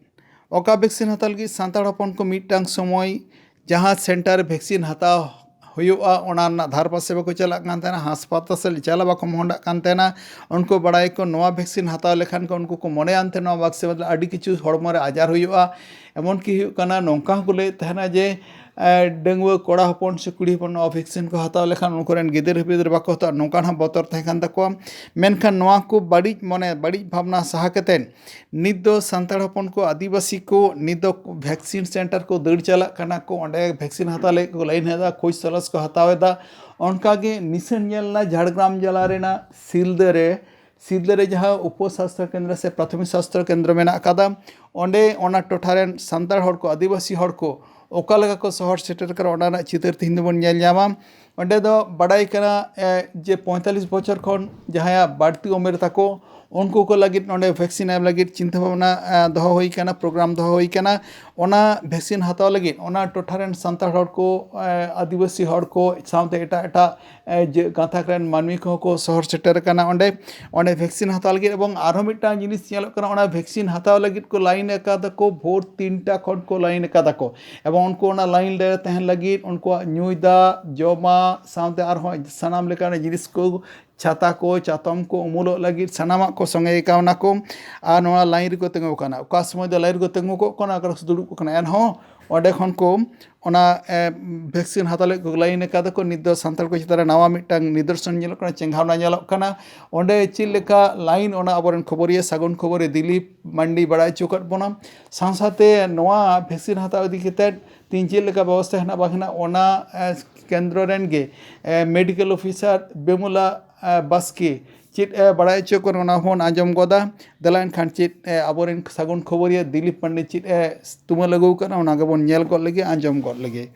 ᱚᱠᱟ ᱵᱷᱮᱠᱥᱤᱱ ᱦᱟᱛᱟᱣ ᱞᱟᱹᱜᱤᱫ ᱥᱟᱱᱛᱟᱲ ᱦᱚᱯᱚᱱ ᱠᱚ ᱢᱤᱫᱴᱟᱝ ᱥᱚᱢᱚᱭ ᱡᱟᱦᱟᱸ ᱥᱮᱱᱴᱟᱨ ᱨᱮ ᱵᱷᱮᱠᱥᱤᱱ ᱦᱟᱛᱟᱣ ᱦᱩᱭᱩᱜᱼᱟ, ᱚᱱᱟ ᱨᱮᱱᱟᱜ ᱫᱷᱟᱨ ᱯᱟᱥᱮ ᱵᱟᱠᱚ ᱪᱟᱞᱟᱜ ᱠᱟᱱ ᱛᱟᱦᱮᱱᱟ, ᱦᱟᱥᱯᱟᱛᱟᱞ ᱥᱮᱫ ᱪᱟᱞᱟᱣ ᱵᱟᱠᱚ ᱢᱚᱦᱰᱟᱜ ᱠᱟᱱ ᱛᱟᱦᱮᱱᱟ᱾ ᱩᱱᱠᱩ ᱵᱟᱲᱟᱭᱟᱠᱚ ᱱᱚᱣᱟ ᱵᱷᱮᱠᱥᱤᱱ ᱦᱟᱛᱟᱣ ᱞᱮᱠᱷᱟᱱ ᱠᱚ, ᱩᱱᱠᱩ ᱠᱚ ᱢᱚᱱᱮᱭᱟᱱ ᱛᱟᱦᱮᱱᱟ ᱱᱚᱣᱟ ᱵᱷᱮᱠᱥᱤᱱ ᱵᱚᱫᱚᱞ ᱟᱹᱰᱤ ᱠᱤᱪᱷᱩ ᱦᱚᱲᱢᱚ ᱨᱮ ᱟᱡᱟᱨ ᱦᱩᱭᱩᱜᱼᱟ᱾ ᱮᱢᱚᱱ ᱠᱤ ᱦᱩᱭᱩᱜ ᱠᱟᱱᱟ, ᱱᱚᱝᱠᱟ ᱦᱚᱸᱠᱚ ᱞᱟᱹᱭᱮᱫ ᱛᱟᱦᱮᱱᱟ ᱡᱮ, ᱮ, ᱰᱟᱺᱜᱩᱣᱟᱹ ᱠᱚᱲᱟ ᱦᱚᱯᱚᱱ ᱥᱮ ᱠᱩᱲᱤ ᱦᱚᱯᱚᱱ ᱱᱚᱣᱟ ᱵᱷᱮᱠᱥᱤᱱ ᱠᱚ ᱦᱟᱛᱟᱣ ᱞᱮᱠᱷᱟᱱ ᱩᱱᱠᱩ ᱨᱮᱱ ᱜᱤᱫᱟᱹᱨ ᱯᱤᱫᱟᱹᱨ ᱵᱟᱠᱚ ᱦᱟᱛᱟᱣᱟ, ᱱᱚᱝᱠᱟᱱ ᱦᱚᱸ ᱵᱚᱛᱚᱨ ᱛᱟᱦᱮᱸ ᱠᱟᱱ ᱛᱟᱠᱚᱣᱟ᱾ ᱢᱮᱱᱠᱷᱟᱱ ᱱᱚᱣᱟ ᱠᱚ ᱵᱟᱹᱲᱤᱡ ᱢᱚᱱᱮ, ᱵᱟᱹᱲᱤᱡ ᱵᱷᱟᱵᱽᱱᱟ ᱥᱟᱦᱟ ᱠᱟᱛᱮᱫ ᱱᱤᱛ ᱫᱚ ᱥᱟᱱᱛᱟᱲ ᱦᱚᱯᱚᱱ ᱠᱚ, ᱟᱹᱫᱤᱵᱟᱹᱥᱤ ᱠᱚ ᱱᱤᱛ ᱫᱚ ᱵᱷᱮᱠᱥᱤᱱ ᱥᱮᱱᱴᱟᱨ ᱠᱚ ᱫᱟᱹᱲ ᱪᱟᱞᱟᱜ ᱠᱟᱱᱟ ᱠᱚ, ᱚᱸᱰᱮ ᱵᱷᱮᱠᱥᱤᱱ ᱦᱟᱛᱟᱣ ᱞᱟᱹᱜᱤᱫ ᱠᱚ ᱞᱟᱭᱤᱱ ᱮᱫᱟ, ᱠᱷᱳᱡᱽ ᱛᱚᱞᱟᱥ ᱠᱚ ᱦᱟᱛᱟᱣ ᱮᱫᱟ᱾ ᱚᱱᱠᱟᱜᱮ ᱱᱤᱥᱟᱹᱱ ᱧᱮᱞ ᱮᱱᱟ ᱡᱷᱟᱲᱜᱨᱟᱢ ᱡᱮᱞᱟ ᱨᱮᱱᱟᱜ ᱥᱤᱞᱫᱟᱹ ᱨᱮ, ᱥᱤᱞᱫᱟᱹ ᱨᱮ ᱡᱟᱦᱟᱸ ᱩᱯᱚ ᱥᱟᱥᱛᱷᱚ ᱠᱮᱱᱫᱨᱚ ᱥᱮ ᱯᱨᱟᱛᱷᱚᱢᱤᱠ ᱥᱟᱥᱛᱷᱚ ᱠᱮᱱᱫᱨᱚ ᱢᱮᱱᱟᱜ ᱟᱠᱟᱫᱟ, ᱚᱸᱰᱮ ᱚᱱᱟ ᱴᱚᱴᱷᱟ ᱨᱮᱱ ᱥᱟᱱᱛᱟᱲ ᱦᱚᱲ ᱠᱚ, ᱟᱹᱫᱤᱵᱟᱹᱥᱤ ᱦᱚᱲ ᱠᱚ ᱚᱠᱟ ᱞᱮᱠᱟ ᱠᱚ ᱥᱚᱦᱚᱨ ᱥᱮᱴᱮᱨ ᱠᱟᱱᱟ, ᱚᱱᱟ ᱨᱮᱱᱟᱜ ᱪᱤᱛᱟᱹᱨ ᱛᱮᱦᱮᱧ ᱫᱚᱵᱚᱱ ᱧᱮᱞ ᱧᱟᱢᱟ᱾ ᱚᱸᱰᱮ ᱫᱚ ᱵᱟᱰᱟᱭ ᱠᱟᱱᱟ, ᱮ, ᱡᱮ ᱯᱚᱸᱭᱛᱟᱞᱤᱥ ᱵᱚᱪᱷᱚᱨ ᱠᱷᱚᱱ ᱡᱟᱦᱟᱸᱭᱟᱜ ᱵᱟᱹᱲᱛᱤ ᱩᱢᱮᱨ ᱛᱟᱠᱚ, ᱩᱱᱠᱩ ᱠᱚ ᱞᱟᱹᱜᱤᱫ ᱱᱚᱰᱮ ᱵᱷᱮᱠᱥᱤᱱ ᱮᱢ ᱞᱟᱹᱜᱤᱫ ᱪᱤᱱᱛᱟᱹ ᱵᱷᱟᱵᱽᱱᱟ, ᱮ, ᱫᱚᱦᱚ ᱦᱩᱭ ᱠᱟᱱᱟ, ᱯᱨᱳᱜᱨᱟᱢ ᱫᱚᱦᱚ ᱦᱩᱭ ᱠᱟᱱᱟ᱾ ᱚᱱᱟ ᱵᱷᱮᱠᱥᱤᱱ ᱦᱟᱛᱟᱣ ᱞᱟᱹᱜᱤᱫ ᱚᱱᱟ ᱴᱚᱴᱷᱟ ᱨᱮᱱ ᱥᱟᱱᱛᱟᱲ ᱦᱚᱲ ᱠᱚ, ᱮ, ᱟᱹᱫᱤᱵᱟᱹᱥᱤ ᱦᱚᱲ ᱠᱚ ᱥᱟᱶᱛᱮ ᱮᱴᱟᱜ ᱮᱴᱟᱜ, ᱮ, ᱡᱮ ᱜᱟᱛᱟᱠ ᱨᱮᱱ ᱢᱟᱹᱱᱢᱤ ᱠᱚᱦᱚᱸ ᱠᱚ ᱥᱚᱦᱚᱨ ᱥᱮᱴᱮᱨ ᱠᱟᱱᱟ ᱚᱸᱰᱮ, ᱚᱸᱰᱮ ᱵᱷᱮᱠᱥᱤᱱ ᱦᱟᱛᱟᱣ ᱞᱟᱹᱜᱤᱫ᱾ ᱮᱵᱚᱝ ᱟᱨᱦᱚᱸ ᱢᱤᱫᱴᱟᱝ ᱡᱤᱱᱤᱥ ᱧᱮᱞᱚᱜ ᱠᱟᱱᱟ, ᱚᱱᱟ ᱵᱷᱮᱠᱥᱤᱱ ᱦᱟᱛᱟᱣ ᱞᱟᱹᱜᱤᱫ ᱠᱚ ᱞᱟᱭᱤᱱ ᱟᱠᱟᱫᱟ ᱠᱚ, ᱵᱷᱳᱨ ᱛᱤᱱᱴᱟ ᱠᱷᱚᱱ ᱠᱚ ᱞᱟᱭᱤᱱ ᱟᱠᱟᱫᱟ ᱠᱚ᱾ ᱮᱵᱚᱝ ᱩᱱᱠᱩ ᱚᱱᱟ ᱞᱟᱭᱤᱱ ᱨᱮ ᱛᱟᱦᱮᱱ ᱞᱟᱹᱜᱤᱫ ᱩᱱᱠᱩᱣᱟᱜ ᱧᱩᱭ ᱫᱟᱜ, ᱡᱚᱢᱟᱜ ᱥᱟᱶᱛᱮ ᱟᱨᱦᱚᱸ ᱥᱟᱱᱟᱢ ᱞᱮᱠᱟᱱᱟᱜ ᱡᱤᱱᱤᱥ ᱠᱚ, ᱪᱷᱟᱛᱟ ᱠᱚ, ᱪᱟᱛᱚᱢ ᱠᱚ, ᱩᱢᱩᱞᱚᱜ ᱞᱟᱹᱜᱤᱫ ᱥᱟᱱᱟᱢᱟᱜ ᱠᱚ ᱥᱚᱸᱜᱮ ᱠᱟᱣᱱᱟ ᱠᱚ᱾ ᱟᱨ ᱱᱚᱣᱟ ᱞᱟᱭᱤᱱ ᱨᱮᱠᱚ ᱛᱤᱸᱜᱩ ᱠᱟᱱᱟ᱾ ᱚᱠᱟ ᱥᱚᱢᱚᱭ ᱫᱚ ᱞᱟᱭᱤᱱ ᱨᱮᱠᱚ ᱛᱤᱸᱜᱩ ᱠᱚᱜ ᱠᱟᱱᱟ, ᱚᱠᱟ ᱨᱮᱠᱚ ᱫᱩᱲᱩᱵ ᱠᱚᱜ ᱠᱟᱱᱟ, ᱮᱱᱦᱚᱸ ᱚᱸᱰᱮ ᱠᱷᱚᱱ ᱠᱚ ᱚᱱᱟ, ᱮ, ᱵᱷᱮᱠᱥᱤᱱ ᱦᱟᱛᱟᱣ ᱞᱟᱹᱜᱤᱫ ᱠᱚ ᱞᱟᱭᱤᱱ ᱟᱠᱟᱫᱟ ᱠᱚ᱾ ᱱᱤᱛ ᱫᱚ ᱥᱟᱱᱛᱟᱲ ᱠᱚ ᱪᱮᱛᱟᱱ ᱨᱮ ᱱᱟᱣᱟ ᱢᱤᱫᱴᱟᱝ ᱱᱤᱫᱚᱨᱥᱚᱱ ᱧᱮᱞᱚᱜ ᱠᱟᱱᱟ, ᱪᱮᱸᱜᱷᱟᱣᱱᱟ ᱧᱮᱞᱚᱜ ᱠᱟᱱᱟ᱾ ᱚᱸᱰᱮ ᱪᱮᱫ ᱞᱮᱠᱟ ᱞᱟᱭᱤᱱ, ᱚᱱᱟ ᱟᱵᱚᱨᱮᱱ ᱠᱷᱚᱵᱚᱨᱤᱭᱟᱹ ᱥᱟᱹᱜᱩᱱ ᱠᱷᱚᱵᱚᱨᱤᱭᱟᱹ ᱫᱤᱞᱤᱯ ᱢᱟᱱᱰᱤ ᱵᱟᱲᱟᱭ ᱦᱚᱪᱚ ᱠᱟᱫ ᱵᱚᱱᱟ᱾ ᱥᱟᱶ ᱥᱟᱶᱛᱮ ᱱᱚᱣᱟ ᱵᱷᱮᱠᱥᱤᱱ ᱦᱟᱛᱟᱣ ᱤᱫᱤ ᱠᱟᱛᱮᱫ ᱛᱤᱱ ᱪᱮᱫ ᱞᱮᱠᱟ ᱵᱮᱵᱚᱥᱛᱷᱟ ᱦᱮᱱᱟᱜ ᱵᱟᱝ ᱦᱮᱱᱟᱜ, ᱚᱱᱟ, ᱮ, ᱠᱮᱱᱫᱨᱚ ᱨᱮᱱ ᱜᱮ, ᱮ, ᱢᱮᱰᱤᱠᱮᱞ ᱚᱯᱷᱤᱥᱟᱨ ᱵᱮᱢᱩᱞᱟ, ᱮ, ᱵᱟᱥᱠᱮ ᱪᱮᱫ ᱮ ᱵᱟᱲᱟᱭ ᱦᱚᱪᱚ ᱠᱚ ᱠᱟᱱᱟ, ᱚᱱᱟ ᱦᱚᱸᱵᱚᱱ ᱟᱸᱡᱚᱢ ᱜᱚᱫᱟ᱾ ᱫᱮᱞᱟ ᱮᱱᱠᱷᱟᱱ, ᱪᱮᱫ ᱮ, ᱟᱵᱚᱨᱮᱱ ᱥᱟᱹᱜᱩᱱ ᱠᱷᱚᱵᱚᱨᱤᱭᱟᱹ ᱫᱤᱞᱤᱯ ᱯᱟᱱᱰᱮ ᱪᱮᱫ ᱮ ᱛᱩᱢᱟᱹᱞ ᱟᱹᱜᱩ ᱠᱟᱱᱟ, ᱚᱱᱟ ᱜᱮᱵᱚᱱ ᱧᱮᱞ ᱜᱚᱫ ᱞᱮᱜᱮ, ᱟᱸᱡᱚᱢ ᱜᱚᱫ ᱞᱮᱜᱮ᱾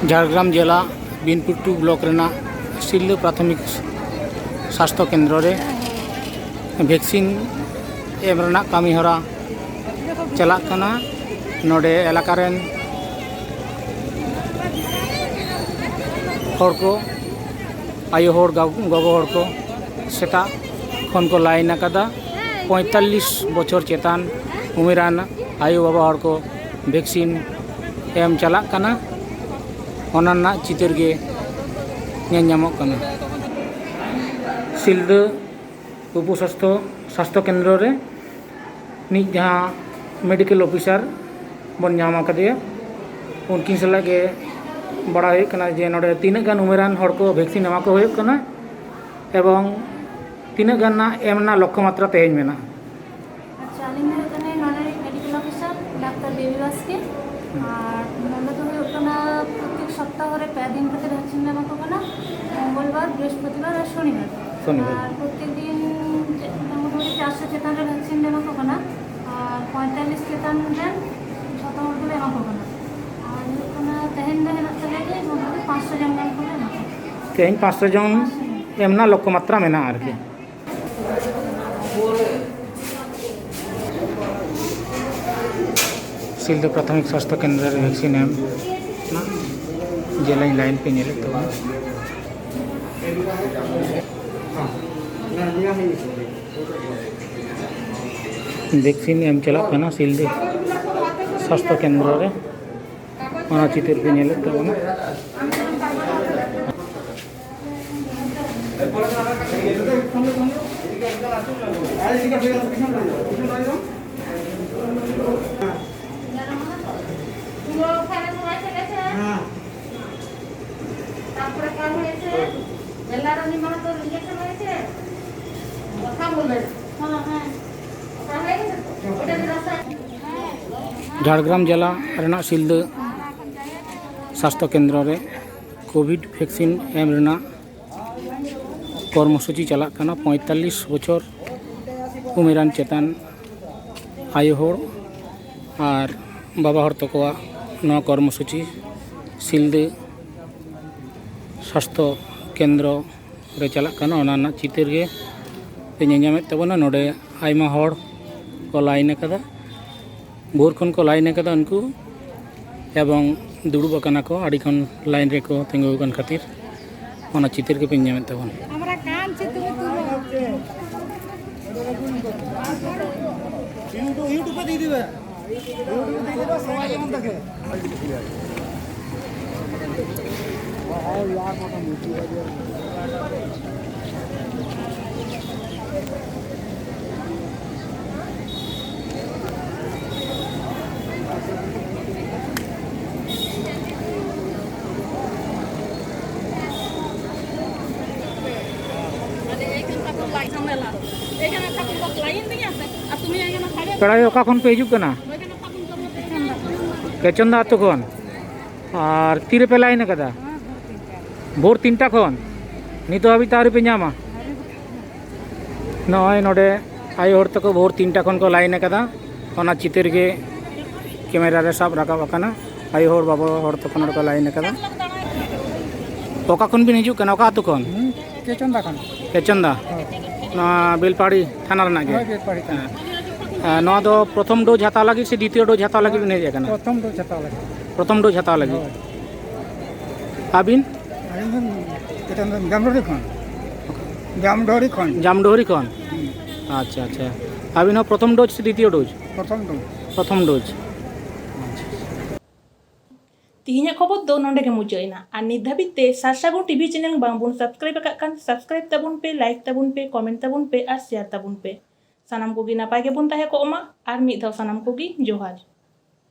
ᱡᱷᱟᱲᱜᱨᱟᱢ ᱡᱮᱞᱟ ᱵᱤᱱᱯᱩᱨ ᱴᱩ ᱵᱞᱚᱠ ᱨᱮᱱᱟᱜ ᱥᱤᱞᱫᱟᱹ ᱯᱨᱟᱛᱷᱚᱢᱤᱠ ᱥᱟᱥᱛᱷᱚ ᱠᱮᱱᱫᱨᱚ ᱨᱮ ᱵᱷᱮᱠᱥᱤᱱ ᱮᱢ ᱨᱮᱱᱟᱜ ᱠᱟᱹᱢᱤ ᱦᱚᱨᱟ ᱪᱟᱞᱟᱜ ᱠᱟᱱᱟ᱾ ᱱᱚᱰᱮ ᱮᱞᱟᱠᱟ ᱨᱮᱱ ᱦᱚᱲ ᱠᱚ, ᱟᱭᱳ ᱦᱚᱲ, ᱜᱟ-, ᱜᱚᱜᱚ ᱦᱚᱲ ᱠᱚ ᱥᱮᱛᱟᱜ ᱠᱷᱚᱱ ᱠᱚ ᱞᱟᱭᱤᱱ ᱟᱠᱟᱫᱟ᱾ ᱯᱚᱸᱭᱛᱟᱞᱞᱤᱥ ᱵᱚᱪᱷᱚᱨ ᱪᱮᱛᱟᱱ ᱩᱢᱮᱨᱟᱱ ᱟᱭᱳ ᱵᱟᱵᱟ ᱦᱚᱲ ᱠᱚ ᱵᱷᱮᱠᱥᱤᱱ ᱮᱢ ᱪᱟᱞᱟᱜ ᱠᱟᱱᱟ᱾ ᱚᱱᱟ ᱨᱮᱱᱟᱜ ᱪᱤᱛᱟᱹᱨ ᱜᱮ ᱧᱮᱞ ᱧᱟᱢᱚᱜ ᱠᱟᱱᱟ᱾ ᱥᱤᱞᱫᱟᱹ ᱩᱯᱚ ᱥᱟᱥᱛᱷᱚ, ᱥᱟᱥᱛᱷᱚ ᱠᱮᱱᱫᱨᱚ ᱨᱮ ᱱᱤᱡ ᱡᱟᱦᱟᱸ ᱢᱮᱰᱤᱠᱮᱞ ᱚᱯᱷᱤᱥᱟᱨ ᱵᱚᱱ ᱧᱟᱢ ᱟᱠᱟᱫᱮᱭᱟ, ᱩᱱᱠᱤᱱ ᱥᱟᱞᱟᱜ ᱜᱮ ᱵᱟᱲᱟᱭ ᱦᱩᱭᱩᱜ ᱠᱟᱱᱟ ᱡᱮ ᱱᱚᱰᱮ ᱛᱤᱱᱟᱹᱜ ᱜᱟᱱ ᱩᱢᱮᱨᱟᱱ ᱦᱚᱲ ᱠᱚ ᱵᱷᱮᱠᱥᱤᱱ ᱮᱢᱟ ᱠᱚ ᱦᱩᱭᱩᱜ ᱠᱟᱱᱟ ᱮᱵᱚᱝ ᱛᱤᱱᱟᱹᱜ ᱜᱟᱱ ᱨᱮᱱᱟᱜ ᱮᱢ ᱨᱮᱱᱟᱜ ᱞᱚᱠᱠᱷᱚ ᱢᱟᱛᱨᱟ ᱛᱮᱦᱮᱧ ᱢᱮᱱᱟᱜᱼᱟ᱾ ᱟᱪᱪᱷᱟ, ᱟᱹᱞᱤᱧ ᱫᱚ ᱦᱩᱭᱩᱜ ᱠᱟᱱᱟ ᱱᱚᱰᱮ ᱨᱤᱱᱤᱡ ᱢᱮᱰᱤᱠᱮᱞ ᱚᱯᱷᱤᱥᱟᱨ ᱰᱟᱠᱛᱟᱨ ᱫᱮᱵᱤ ᱵᱟᱥᱠᱮ᱾ ᱟᱨ ᱱᱚᱰᱮ ᱫᱚ ᱦᱩᱭᱩᱜ ᱠᱟᱱᱟ ᱯᱨᱚᱛᱮᱠ ᱥᱚᱯᱛᱟᱦᱚ ᱨᱮ ᱯᱮ ᱫᱤᱱ ᱠᱟᱛᱮ ᱵᱷᱮᱠᱥᱤᱱ ᱞᱮ ᱮᱢᱟ ᱠᱚ ᱠᱟᱱᱟ, ᱢᱚᱝᱜᱚᱞᱵᱟᱨ, ᱵᱨᱤᱦᱚᱥᱯᱚᱛᱤᱵᱟᱨ ᱟᱨ ᱥᱚᱱᱤᱵᱟᱨ᱾ ᱟᱨ ᱯᱨᱚᱛᱮᱠ ᱫᱤᱱ ᱪᱮᱫ, ᱢᱚᱴᱟᱢᱩᱴᱤ ᱪᱟᱨᱥᱚ ᱪᱮᱛᱟᱱ ᱨᱮ ᱵᱷᱮᱠᱥᱤᱱ ᱞᱮ ᱮᱢᱟ ᱠᱚ ᱠᱟᱱᱟ᱾ ᱟᱨ ᱯᱚᱸᱭᱛᱟᱞᱞᱤᱥ ᱪᱮᱛᱟᱱ ᱨᱮᱱ ᱡᱷᱚᱛᱚ ᱦᱚᱲ ᱜᱮᱞᱮ ᱮᱢᱟ ᱠᱚ ᱠᱟᱱᱟ᱾ ᱟᱨ ᱦᱩᱭᱩᱜ ᱠᱟᱱᱟ, ᱛᱮᱦᱮᱧ ᱫᱚ ᱦᱮᱱᱟᱜ ᱛᱟᱞᱮᱭᱟ ᱡᱮ ᱢᱚᱴᱟᱢᱩᱴᱤ ᱯᱟᱸᱪᱥᱚ ᱡᱚᱱ ᱜᱟᱱ ᱠᱚᱞᱮ ᱮᱢᱟ ᱠᱚᱣᱟ᱾ ᱛᱮᱦᱮᱧ ᱯᱟᱸᱪᱥᱚ ᱡᱚᱱ ᱯᱟᱸᱪᱥᱚ ᱡᱚᱱ᱾ ᱮᱢ ᱨᱮᱱᱟᱜ ᱞᱚᱠᱠᱷᱚ ᱢᱟᱛᱨᱟ ᱢᱮᱱᱟᱜᱼᱟ ᱟᱨᱠᱤ᱾ ᱦᱮᱸ᱾ ᱥᱤᱞᱫᱟᱹ ᱯᱨᱟᱛᱷᱚᱢᱤᱠ ᱥᱟᱥᱛᱷᱚ ᱠᱮᱱᱫᱨᱚ ᱨᱮ ᱵᱷᱮᱠᱥᱤᱱ ᱮᱢ ᱨᱮᱱᱟᱜ ᱡᱮᱞᱮᱧ ᱞᱟᱭᱤᱱ ᱯᱮ ᱧᱮᱞᱮᱫ ᱛᱟᱵᱚᱱᱟ᱾ ᱵᱷᱮᱠᱥᱤᱱ ᱮᱢ ᱪᱟᱞᱟᱜ ᱠᱟᱱᱟ ᱥᱤᱞᱫᱟᱹ ᱥᱟᱥᱛᱷᱚ ᱠᱮᱱᱫᱨᱚ ᱨᱮ᱾ ᱚᱱᱟ ᱪᱤᱛᱟᱹᱨ ᱯᱮ ᱧᱮᱞᱮᱫ ᱛᱟᱵᱚᱱᱟ᱾ ᱡᱷᱟᱲᱜᱨᱟᱢ ᱡᱮᱞᱟ ᱨᱮᱱᱟᱜ ᱥᱤᱞᱫᱟᱹ ᱥᱟᱥᱛᱷᱚ ᱠᱮᱱᱫᱨᱚ ᱨᱮ ᱠᱳᱵᱷᱤᱰ ᱵᱷᱮᱠᱥᱤᱱ ᱮᱢ ᱨᱮᱱᱟᱜ ᱠᱚᱨᱢᱚᱥᱩᱪᱤ ᱪᱟᱞᱟᱜ ᱠᱟᱱᱟ᱾ ᱯᱚᱸᱭᱛᱟᱞᱞᱤᱥ ᱵᱚᱪᱷᱚᱨ ᱩᱢᱮᱨᱟᱱ ᱪᱮᱛᱟᱱ ᱟᱭᱳ ᱦᱚᱲ ᱟᱨ ᱵᱟᱵᱟ ᱦᱚᱲ ᱛᱟᱠᱚᱣᱟᱜ ᱱᱚᱣᱟ ᱠᱚᱨᱢᱚᱥᱩᱪᱤ ᱥᱤᱞᱫᱟᱹ ᱥᱟᱥᱛᱷᱚ ᱠᱮᱱᱫᱨᱚ ᱨᱮ ᱪᱟᱞᱟᱜ ᱠᱟᱱᱟ, ᱚᱱᱟ ᱨᱮᱱᱟᱜ ᱪᱤᱛᱟᱹᱨ ᱜᱮ ᱯᱮ ᱧᱮᱞᱧᱟᱢᱮᱫ ᱛᱟᱵᱚᱱᱟ᱾ ᱱᱚᱰᱮ ᱟᱭᱢᱟ ᱦᱚᱲ ᱠᱚ ᱞᱟᱭᱤᱱ ᱟᱠᱟᱫᱟ, ᱵᱷᱳᱨ ᱠᱷᱚᱱ ᱠᱚ ᱞᱟᱭᱤᱱ ᱟᱠᱟᱫᱟ ᱩᱱᱠᱩ, ᱮᱵᱚᱝ ᱫᱩᱲᱩᱵ ᱟᱠᱟᱱᱟ ᱠᱚ ᱟᱹᱰᱤ ᱠᱷᱚᱱ ᱞᱟᱭᱤᱱ ᱨᱮᱠᱚ ᱛᱤᱸᱜᱩ ᱟᱠᱟᱱ ᱠᱷᱟᱹᱛᱤᱨ᱾ ᱚᱱᱟ ᱪᱤᱛᱟᱹᱨ ᱜᱮ ᱯᱮ ᱧᱮᱞᱧᱟᱢᱮᱫ ᱛᱟᱵᱚᱱᱟ᱾ ᱯᱮᱲᱟ ᱦᱚᱭ, ᱚᱠᱟ ᱠᱷᱚᱱ ᱯᱮ ᱦᱤᱡᱩᱜ ᱠᱟᱱᱟ? ᱠᱮᱪᱚᱱᱫᱟ ᱟᱹᱛᱩ ᱠᱷᱚᱱ᱾ ᱟᱨ ᱛᱤ ᱨᱮᱯᱮ ᱞᱟᱭᱤᱱ ᱟᱠᱟᱫᱟ? ᱵᱷᱳᱨ ᱛᱤᱱᱴᱟ ᱠᱷᱚᱱ ᱱᱤᱛᱚᱜ ᱦᱟᱹᱵᱤᱡ ᱛᱮ ᱟᱹᱣᱨᱤ ᱯᱮ ᱧᱟᱢᱟ? ᱱᱚᱜᱼᱚᱭ ᱱᱚᱰᱮ ᱟᱭᱳ ᱦᱚᱲ ᱛᱟᱠᱚ ᱵᱷᱳᱨ ᱛᱤᱱᱴᱟ ᱠᱷᱚᱱ ᱠᱚ ᱞᱟᱭᱤᱱ ᱟᱠᱟᱫᱟ᱾ ᱚᱱᱟ ᱪᱤᱛᱟᱹᱨ ᱜᱮ ᱠᱮᱢᱮᱨᱟ ᱨᱮ ᱥᱟᱵ ᱨᱟᱠᱟᱵ ᱟᱠᱟᱱᱟ᱾ ᱟᱭᱳ ᱦᱚᱲ, ᱵᱟᱵᱟ ᱦᱚᱲ ᱛᱟᱠᱚ ᱱᱚᱰᱮ ᱠᱚ ᱞᱟᱭᱤᱱ ᱟᱠᱟᱫᱟ᱾ ᱚᱠᱟ ᱠᱷᱚᱱ ᱵᱤᱱ ᱦᱤᱡᱩᱜ ᱠᱟᱱᱟ? ᱚᱠᱟ ᱟᱹᱛᱩ ᱠᱷᱚᱱ? ᱦᱩᱸ, ᱠᱮᱪᱚᱱᱫᱟ ᱠᱷᱚᱱ᱾ ᱠᱮᱪᱚᱱᱫᱟ? ᱦᱳᱭ᱾ ᱱᱚᱣᱟ ᱵᱮᱞᱯᱟᱦᱟᱲᱤ ᱛᱷᱟᱱᱟ ᱨᱮᱱᱟᱜ ᱜᱮ? ᱦᱳᱭ, ᱵᱮᱞᱯᱟᱦᱟᱲᱤ ᱛᱷᱟᱱᱟ᱾ ᱦᱮᱸ᱾ ᱟᱨ ᱱᱚᱣᱟ ᱫᱚ ᱯᱨᱚᱛᱷᱚᱢ ᱰᱳᱡᱽ ᱦᱟᱛᱟᱣ ᱞᱟᱹᱜᱤᱫ ᱥᱮ ᱫᱤᱛᱤᱭᱚ ᱰᱳᱡᱽ ᱦᱟᱛᱟᱣ ᱞᱟᱹᱜᱤᱫ ᱵᱤᱱ ᱦᱮᱡ ᱟᱠᱟᱱᱟ? ᱯᱨᱚᱛᱷᱚᱢ ᱰᱳᱡᱽ ᱦᱟᱛᱟᱣ ᱞᱟᱹᱜᱤᱫ᱾ ᱯᱨᱚᱛᱷᱚᱢ ᱰᱳᱡᱽ ᱦᱟᱛᱟᱣ ᱞᱟᱹᱜᱤᱫ᱾ ᱦᱳᱭ᱾ ᱟᱹᱵᱤᱱ? ᱟᱹᱞᱤᱧ ᱫᱚ ᱠᱮᱪᱚᱱᱫᱟ, ᱡᱟᱢᱰᱚᱲᱤ ᱠᱷᱚᱱ᱾ ᱡᱟᱢᱰᱚᱲᱤ ᱠᱷᱚᱱ᱾ ᱡᱟᱢᱰᱚᱦᱚᱨᱤ ᱠᱷᱚᱱ? ᱦᱩᱸ᱾ ᱟᱪᱪᱷᱟ, ᱟᱪᱪᱷᱟ᱾ ᱟᱹᱵᱤᱱ ᱦᱚᱸ ᱯᱨᱚᱛᱷᱚᱢ ᱰᱳᱡᱽ ᱥᱮ ᱫᱤᱛᱤᱭᱚ ᱰᱳᱡᱽ? ᱯᱨᱚᱛᱷᱚᱢ ᱰᱳᱡᱽ᱾ ᱯᱨᱚᱛᱷᱚᱢ ᱰᱳᱡᱽ᱾ ᱟᱪᱪᱷᱟ᱾ ᱛᱤᱦᱤᱧᱟᱜ ᱠᱷᱚᱵᱚᱨ ᱫᱚ ᱱᱚᱰᱮ ᱜᱮ ᱢᱩᱪᱟᱹᱫ ᱮᱱᱟ᱾ ᱟᱨ ᱱᱤᱛ ᱫᱷᱟᱹᱵᱤᱡ ᱛᱮ ᱥᱟᱨᱥᱟᱹᱜᱩᱱ ᱴᱤᱵᱷᱤ ᱪᱮᱱᱮᱞ ᱵᱟᱝ ᱵᱚᱱ ᱥᱟᱵᱥᱠᱨᱟᱭᱤᱵ ᱟᱠᱟᱫ ᱠᱷᱟᱱ, ᱥᱟᱵᱥᱠᱨᱟᱭᱤᱵ ᱛᱟᱵᱚᱱ ᱯᱮ, ᱞᱟᱭᱤᱠ ᱛᱟᱵᱚᱱ ᱯᱮ, ᱠᱚᱢᱮᱱᱴ ᱛᱟᱵᱚᱱ ᱯᱮ ᱟᱨ ᱥᱮᱭᱟᱨ ᱛᱟᱵᱚᱱ ᱯᱮ᱾ ᱥᱟᱱᱟᱢ ᱠᱚᱜᱮ ᱱᱟᱯᱟᱭ ᱜᱮᱵᱚᱱ ᱛᱟᱦᱮᱸ ᱠᱚᱜ ᱢᱟ᱾ ᱟᱨ ᱢᱤᱫ ᱫᱷᱟᱣ ᱥᱟᱱᱟᱢ ᱠᱚᱜᱮ ᱡᱚᱦᱟᱨ᱾